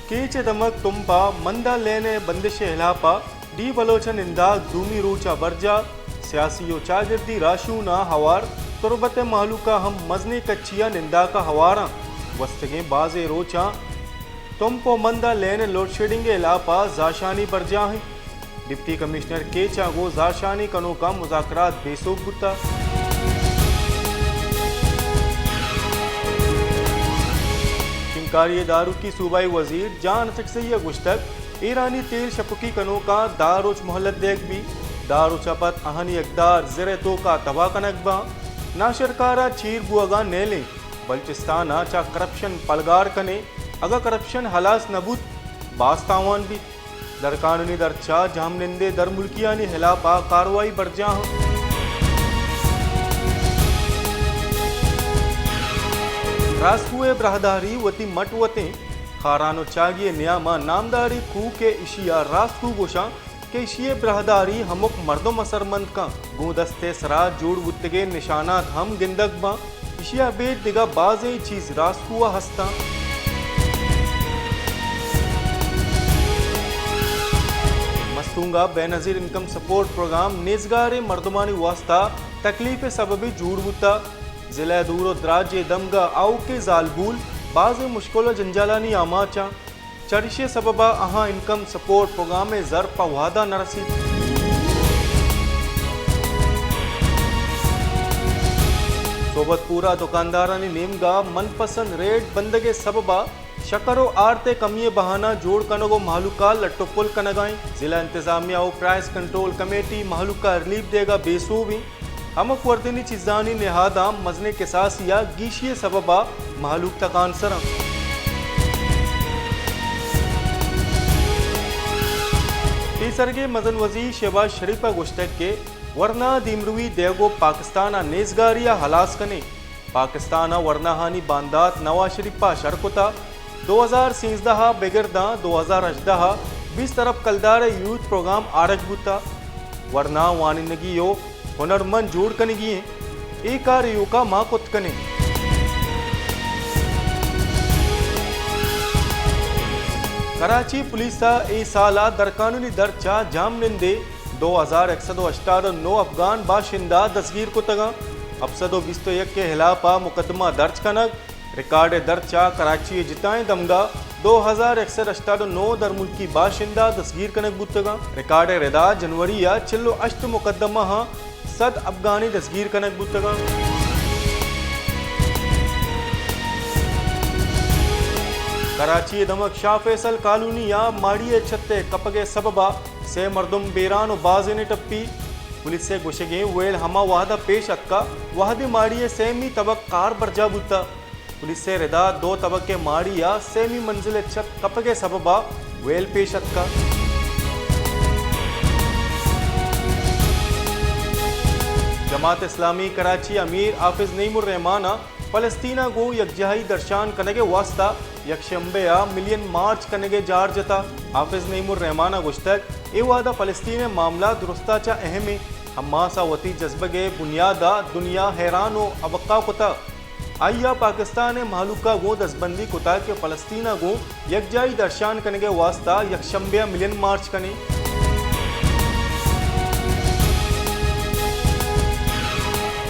کیچ ءِ دمگ تمپ ءَ مند ءَ لین ءِ بندش ءِ ہلاپ ءَ ڈی بلوچ ءِ ننداک دومی روچ ءَ برجاہ، سیاسی و چاگردی راہشون ءَ ہوار تربت ءِ مہلوک ءَ ہم مزنیں کچی ءَ ننداک ءَ ہوار اَنت۔ گوستگیں بازیں روچاں تمپ و مند ءَ لین ءِ لوڈشیڈنگ ءِ ہلاپ ءَ زہرشانی برجاہ اِنت۔ ڈپٹی کمشنر کیچ ءَ گوں زہرشانی کنوکاں مذاکرات بے سوب بوتگ۔ شنگکاری ءِ داروکی صوبائی وزیر جان اچکزئی ءَ گوشتگ، ایرانی تیل شپکی کنوکاں دہ روچ مہلت دیگ بیت، دہ روچ ءَ پد آہانی اقدار زر ءِ توک ءَ تباہ کنگ باں، ناشرکاراں چیر بوہگاں نیلیں، بلوچستان ءَ چہ کرپشن پلگار کنیں، اگاں کرپشن ہلاس نہ بوت، باز تاوان بیت۔ درقانونی درچ ءَ جہمنندیں درملکیانی ہلاپ ءَ کاروائی برجاہ۔ راستگو ءِ براہداری وتی مٹ وتیں، خاران و چاگی ءِ نیام ءَ نامداریں کوہ کہ ایشی ءَ راستگو گوشاں کہ ایشی ءِ براہداری ہمک مردم اثرمند کن۔ گوں دست ءِ سرا جوڑ بوتگیں نشانات ہم گندگ باں۔ ایشی ءَ ابید دگہ بازیں چیز راستگو ءَ ہست اَنت۔ مستونگ ءَ بے نظیر انکم سپورٹ پروگرام نیزگاریں مردمانی واستہ تکلیف ءِ سببے جوڑ بوتگ۔ ضلع ءِ دور و دراجیں دمگ ءِ آؤکیں زالبول بازیں مشکل و جنجالانی آماچ اَنت۔ چریشی ءِ سبب ءَ آہاں انکم سپورٹ پروگرام ءِ زر پہ وہد ءَ نہ رسیت۔ صحبت پور ءَ دکاندارانی نیمگ ءَ من پسند ریٹ بندگ ءِ سبب ءَ شکر و آرت ءِ کمی ءِ بہانہ جوڑ کنگ و مہلوک ءَ لٹ و پل کنگ ءَ اِنت۔ ضلع انتظامیہ و پرائس کنٹرول کمیٹی مہلوک ءَ ریلیف دیگ ءَ بے سوب اِنت۔ ہمک وردنی چیزانی نہاداں مزنیں کساسی ءَ گیشی ءِ سبب ءَ مہلوک تکانسر اَنت۔ پیسرگیں مزن وزیر شہباز شریف ءَ گوشتگ کہ ورنا دیمروی دیگ و پاکستان ءِ نیزگاری ءَ ہلاس کنیں۔ پاکستان ءَ ورناہانی باندات نواز شریف ءَ شر کتگ۔ دو ہزار سیزدہ ءَ بگر داں دو ہزار ہژدہ ءَ بیست ارب کلدار ءِ یوتھ پروگرام آرگ بوتگ۔ ورنا وانینگی و ہنرمند جوڑ کنگی اِنت۔ اے کار ایوک ءَ ما کت کنیں۔ کراچی پولیس ءَ اے سال ءَ درقانونی درچ ءَ جہمنندیں دو ہزار یک سد و ہشتاد و نو افغان باشندہ دزگیر کتگ اَنت۔ ہپت سد و بیست و یک ءِ ہلاپ ءَ مقدمہ درج کنگ۔ ریکارڈ ءِ درچ ءَ کراچی ءِ جتائیں دمگ ءَ دو ہزار یک سد ہشتاد و نو درملکی باشندہ دزگیر کنگ بوتگ اَنت۔ ریکارڈ ءِ ردا جنوری ءَ چل و ہشت مقدمہ آں سد افغانی دزگیر کنگ بوتگ اَنت۔ کراچی ءِ دمگ شاہ فیصل کالونی ءَ ماڑی ءِ چھت ءِ کپگ ءِ سبب ءَ سے مردم بیران و بازینے ٹپی۔ پولیس ءِ گوشگ ایں ویل ہما وہد ءَ پیش اتکگ وہدے ماڑی ءِ سیمی تبک کار برجاہ بوتگ۔ پولیس ءِ ردا دو تبک ءِ ماڑی ءِ سیمی منزل ءِ چھت کپگ ءِ سبب ءَ ویل پیش اتکگ۔ جماعت اسلامی کراچی ءِ امیر حافظ نعیم الرحمان ءَ فلسطین ءَ گوں یکجاہی درشان کنگ ءِ واستہ یکشنبے ءَ ملین مارچ کنگ ءِ جار جتگ۔ حافظ نعیم الرحمان ءَ گوشتگ، اے وہد ءَ فلسطین ءِ معاملہ درست ءَ چہ اہم اِنت۔ حماس ءَ وتی جزبگ ءِ بنیاد ءَ دنیا حیران و ابکہ کتگ۔ آئی ءَ پاکستان ءِ مہلوک ءَ گوں دزبندی کتگ کہ فلسطین ءَ گوں یکجاہی درشان کنگ ءِ واستہ یکشنبے ءَ ملین مارچ کنیں۔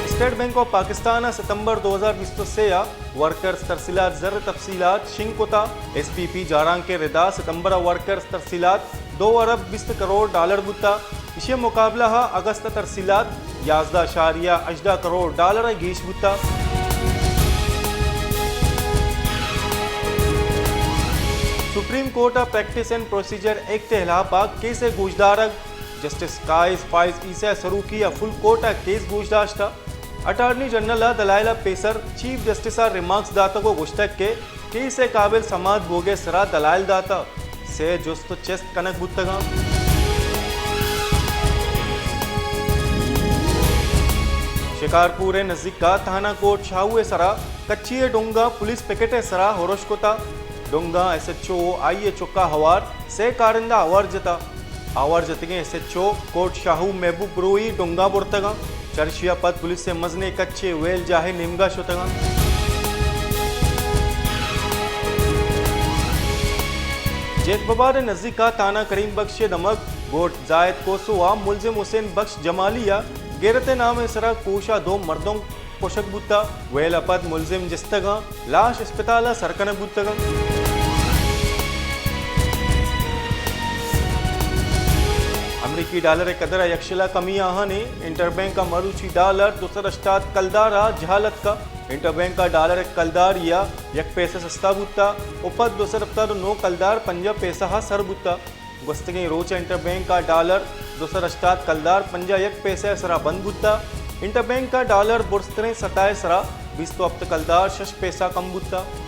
اسٹیٹ بینک آف پاکستان ءَ ستمبر دو ہزار بیست و سے ءَ ورکرز ترسیلات زر ءِ تفصیلات شنگ کتگ۔ ایس پی پی جارانک ءِ ردا ستمبر ءَ ورکرز ترسیلات دو ارب بیست کروڑ ڈالر بوتگ۔ ایشی ءِ مقابلہ ءَ اگست ءِ ترسیلات یازدہ اعشاریہ ہژدہ کروڑ ڈالر ءَ گیش بوتگ۔ سپریم کورٹ ءَ پریکٹس اینڈ پروسیجر ایکٹ ءِ ہلاپ ءَ کیس ءِ گوشدارگ، جسٹس قائز فائز عیسی ءِ سروکی ءَ فل کورٹ ءَ کیس گوشداشتگ۔ اٹارنی جنرل ءَ دلائل ءَ پیسر چیف جسٹس ءَ ریمارکس داتگ ءُ گوشتگ کہ کیس ءِ قابل سماعت بوگ ءِ سرا دلائل داتگ، سے جست ءُ چست کنگ بوتگ اَنت۔ شکارپور ءِ نزیک ءَ تھانہ کوٹ شاہو ءِ سرا کچی ءِ ڈونگاں پولیس پکٹ ءِ سرا ارش کتگ۔ ڈونگاں ایس ایچ او ءُ آئی ءِ چکا ہوار سے کارندہ آوار جتگ۔ آوار جتگیں ایس ایچ او کوٹ شاہو محبوب بروہی ڈونگاں برتگ اَنت۔ چرشی ءَ پد پولیس ءِ مزنیں کچے ویل جاہ ءِ نیمگ ءَ شتگ اَنت۔ جیت ببار ءِ نزیک ءَ تھانہ کریم بخش ءِ دمگ گوٹھ زاھد کوسو ءَ ملزم حسین بخش جمالی ءِ گیرت ءِ نام ءِ سرا کوش ءَ دو مردم کشگ بوتگ۔ ویل ءَ پد ملزم جستگ اَنت، لاش اسپتال ءَ سر کنگ بوتگ اَنت۔ امریکی ڈالر ءِ قدر ءَ یکشل ءَ کمی آھان اِنت۔ انٹر بینک ءَ مروچی ڈالر دو سد ہشتاد کلدار ءَ جہل اتکگ۔ انٹر بینک ءَ ڈالر ءِ کلدار ءَ یک پیسہ سستا بوتگ ءُ پد دو سد ہپتاد ءُ نو کلدار پنجاہ پیسہ ءَ سر بوتگ۔ گوستگیں روچ ءَ انٹر بینک ءَ ڈالر دو سد ہشتاد کلدار پنجاہ یک پیسہ ءِ سرا بند بوتگ۔ انٹر بینک ءَ ڈالر برزتریں سطح ءِ سرا بیست ءُ ہپت کلدار شش پیسہ کم بوتگ۔